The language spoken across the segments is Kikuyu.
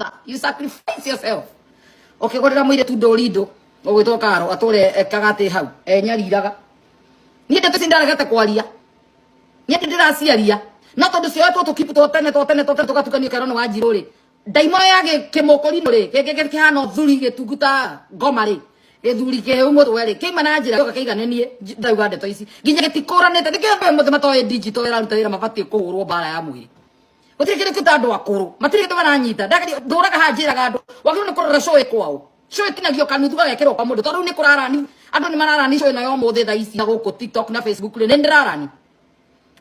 mother. You sacrifice yourself. Ũkĩgũrĩra mũirĩtu ndũrindũ ũgwĩtwo Karo atũre ekaga atĩ hau enyariraga. Niĩ ndeto ici ndaregete kwaria. Niĩ ndĩraciaria. No tondũ cioetwo tũkipu twa tene twa tene twa tene tũgatukanio kerwo nĩ Wanjirũ rĩ. Ndaimono ya kĩmũkũrinũ rĩ, gĩkĩ kĩhana ũthuri gĩtungu ta ngoma rĩ. Gĩthuri kĩhĩu mũtwe rĩ, kĩaima na njĩra gĩoka kĩiganĩnie ndauga ndeto ici. Nginya gĩtikũranĩte nĩkĩo andũ amwe matoĩ digital ĩraruta wĩra mabatiĩ kũhũrwo mbara ya mwĩrĩ. Gũtirĩ kĩndũ kĩta andũ akũrũ matirĩ kĩndũ maranyita. Ndũraga haha njĩraga andũ wagĩrĩirwo nĩ kũrora show ĩ kwao. Show ĩtinagio kanuthu gagekĩrwo kwa mũndũ tondũ rĩu nĩ kũrarani andũ nĩ mararani show ĩno ya ũmũthĩ thaa ici na gũkũ TikTok na Facebook rĩ nĩ ndĩrarani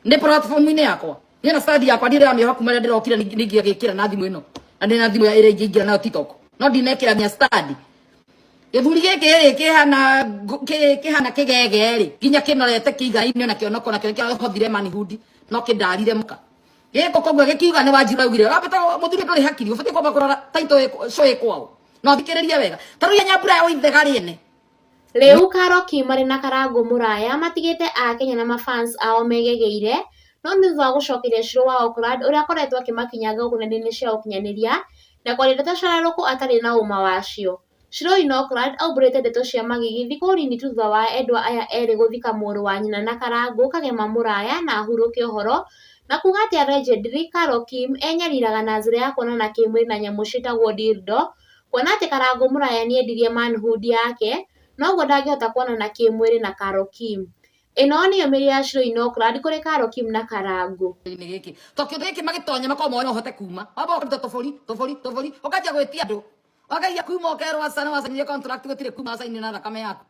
nĩ platform-inĩ yakwa niĩ na stand yakwa ndirĩ ramĩoha kuma rĩrĩa ndĩrokire ningĩ agĩkĩra na thimũ ĩno na ndĩ na thimũ ĩrĩa ingĩ ingĩra nayo TikTok no ndinekĩra nginya stand. Gĩthuri gĩkĩ rĩ kĩhana kĩhana kĩgege rĩ nginya kĩnorete kĩigaine na kĩonoko nakĩo nĩkĩhothire manhood no kĩndarire mũka. Gĩkũ koguo gĩkiuga nĩ Wanjiru augire wambĩte mũthuri ndũrĩ hakiri ũbatiĩ kwamba kũrora title show ĩ kwao na ũthikĩrĩrie wega ta rĩu ya Nyambura ya Waithega rĩene. Rĩu Karoki marĩ na Karangũ Mũraya matigĩte a Kenya na mafans ao megegeire, no nĩ thutha wa gũcokeria Shiro wa Oakland ũrĩa akoretwo akĩmakinyanga gũkũ nenda-inĩ cia ũkinyanĩria na kwaria ndeto cara-rũkũ atarĩ na ũma wacio. Shiro Oakland aumbũrĩte ndeto cia magigi thikũ nini tu thutha wa endwa aya erĩ gũthika mũrũ wa nyina na Karangũ Kagema Mũraya na ahurũke ũhoro na kuga atĩ allegedly Carol Kim enyariraga na njĩra ya kuonana kĩmwĩrĩ na nyamũ ciĩtagwo dildo kuona atĩ Karangũ Mũraya nĩendirie manhood yake noguo ndangĩhota kuonana kĩmwĩrĩ na Carol Kim. Ĩno nĩyo mĩri ya Shiro Oakland kũrĩ Carol Kim na Karangũ. Gĩkĩ to kĩndũ gĩkĩ magĩtonya makorwo moĩ no ũhote kuma wamba ũkaruta tũbũri tũbũri tũbũri ũkanjia gwĩtia andũ wakagia kuma ũkerwo aca nĩ wacainire contract gũtirĩ kuma wacainire na thakame yaku.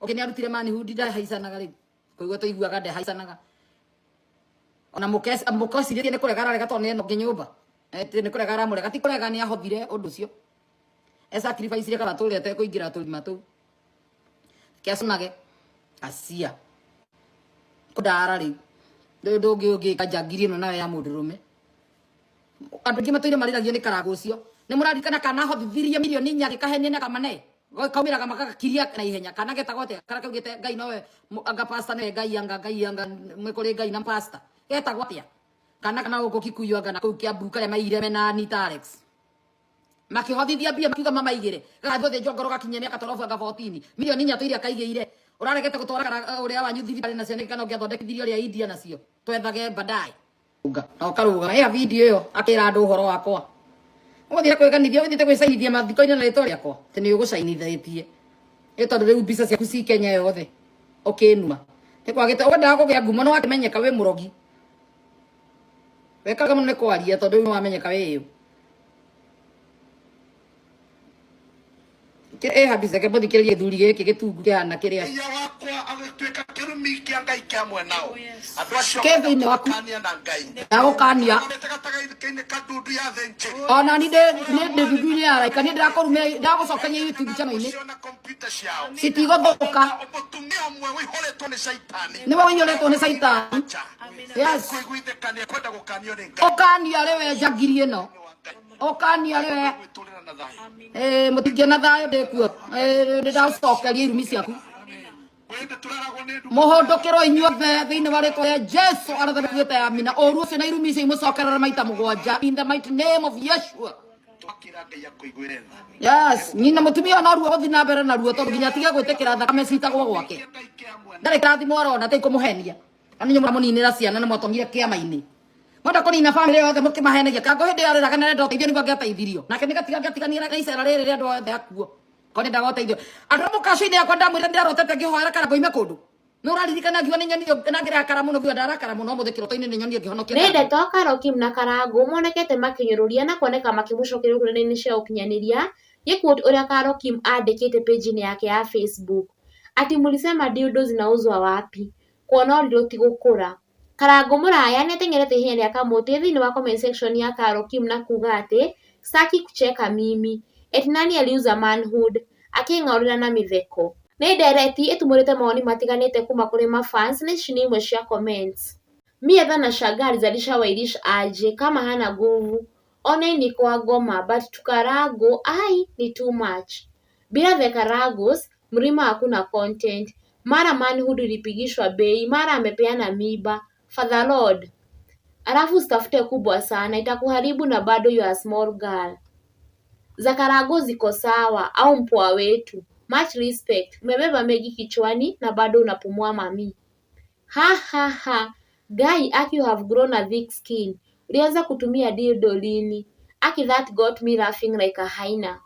Okay, nĩ arutire manhood ndahaicanaga rĩu kũigua tũiguaga ndahaicanaga ona mũkecirĩtie nĩ kũrega ararega tondũ nĩ ena ũngĩ nyũmba nĩ kũrega aramũrega ti kũrega nĩ ahothire ũndũ ũcio e sacrifice kana tũrĩa tekũingĩra tũrima tũu kĩacunage acia kũndara rĩu rĩu ndũngĩ ũngĩka njangiri ĩno nayo ya mũndũrũme. Andũ aingĩ matũire marĩragio nĩ Karangũ ũcio. Nĩ mũraririkana kana hothithirie mirioni inya agĩkahenia na kamane kaumĩraga magagakiria na ihenya kana getagwo atĩa karĩa kaugĩte Ngai nowe anga pastor nĩwe Ngai anga Ngai anga nĩ kũrĩ Ngai na pastor getagwo atĩa kana kana gũkũ Kikuyu anga na kũu Kiambu karĩa maiyire mena Anita Alex makĩhothithia mbia makiuga mamaigĩre gagathiĩ gũthĩnjwo ngoro gakinyia mĩaka 12 anga 14 mirioni inya tũiria kaigĩire ũraregete gũtwara ũrĩa wanyu thibitarĩ nacio nĩ kana ũngĩathondekithirie ũrĩa India nacio twethage baadaye na ũkarũga ĩya video ĩyo akĩra andũ ũhoro wakwa ũgũthiĩ kwĩganithia ũthiĩte gwĩcainithia mathiko-inĩ na rĩtwa rĩakwa atĩ nĩ ũgũcainithĩtie ĩ tondũ rĩu mbica ciaku ci Kenya yothe ũkĩnuma nĩ kwagĩte ũkwendaga kũgĩa ngumo no wakĩmenyeka wĩ mũrogi wekaga mũno nĩ kwaria tondũ rĩu nĩ wamenyeka wĩ ũ ĩ handũ reke mũthikĩrĩrie gĩthuri gĩkĩ gĩtungu kĩhana kĩrĩa Ia wakwa agĩtuĩka kĩrumi kĩa Ngai kĩa mwena o. Andũ acio Kĩ thĩinĩ waku. gũkania na Ngai. Ndagũkania. Marũgamĩte gatagatĩ-inĩ ka ndundu ya thĩnjĩri. Ona ni ndĩ ndĩ ndundu-inĩ ya araika nĩ ndĩrakũrumia ndagũcokeria YouTube channel-inĩ. Ũcio na kompiuta ciao. Citigũthũka. Mũtumia ũmwe ũihũrĩtwo nĩ caitani. Nĩwe ũiyũrĩtwo nĩ caitani. Yes. Kũiguithĩka nĩ ekwenda gũkanio nĩ Ngai. Ũkania rĩ we njangiri ĩno. Ũkania rĩ we. Eh, mũtingĩona thayũ ndĩkuo. Eh, nĩndagũcokeria irumi ciaku. Mũhũndũkĩrwo inyuothe thĩinĩ wa rĩtwa rĩa Jesu arĩa mekuĩte ya mina ũru ũcio na irumi icio imũcokerere maita mũgwanja in the mighty name of Yeshua. Yes, nyina mũtumia no ruo gũthiĩ na mbere na ruo tondũ nginya atige gwĩtĩkĩra thakame citagwo gwake. Ndarĩ kĩrathimo arona atarĩ kũmũhenia. Na nĩ mũramũninĩra ciana nĩ mwatonyire kĩama-inĩ. Mwenda kũnina bamĩrĩ yothe mũkĩmahenagia. Kangũ hĩndĩ ĩyo arĩraga na arenda ũteithio nĩguo angĩateithirio. Nake nĩ gatiga angĩatiganire na icera rĩrĩ rĩa andũ othe akuo. Korwo nĩendaga ũteithio. Andũ a mũkaco-inĩ yakwa ndamwĩra ndĩrarotete ngĩhoera Karangũ oime kũndũ. Nĩ ũraririkana ngiuga nĩ nyonire na ngĩrakara mũno ngiuga ndarakara mũno ũmũthĩ kĩroto-inĩ nĩ nyonire ngĩhonokia Nĩ Karangũ. ndeto Carol Kim na Karangũ monekete makĩnyũrũria na kuoneka makĩmũcokeria gũkũ nenda-inĩ cia ũkinyanĩria gĩ quote ũrĩa Carol Kim andĩkĩte page-inĩ yake ya Facebook. Ati mulisema dildo zinauzwa wapi? Kuona ũrirũ ti gũkũra. Karangũ Mũraya nĩateng'erete ihenya rĩa kamũtĩ thĩinĩ wa comment section ya Carol Kim na kuga atĩ staki kucheka mimi, eti nani aliuza manhood, akĩng'aũrĩra na mĩtheko. Nĩ ndereti ĩtumũrĩte mawoni matiganĩte kuma kũrĩ mafans na ici nĩ imwe cia comments. Mi hata nashangaa alizalisha Wairish aje kama hana nguvu. Oneni kwa ngoma but to Karangu ai ni too much. Bila the Karangus mlima hakuna content. Mara manhood ilipigishwa bei, mara amepeana miba. Father Lord. Alafu usitafute kubwa sana itakuharibu na bado you are a small girl. Za Karangu ziko sawa au mpoa wetu. Much respect. Umebeba mengi kichwani na bado unapumua mami. Ha ha ha. Guy, aki you have grown a thick skin. Ulianza kutumia dildo lini? Aki that got me laughing like a hyena.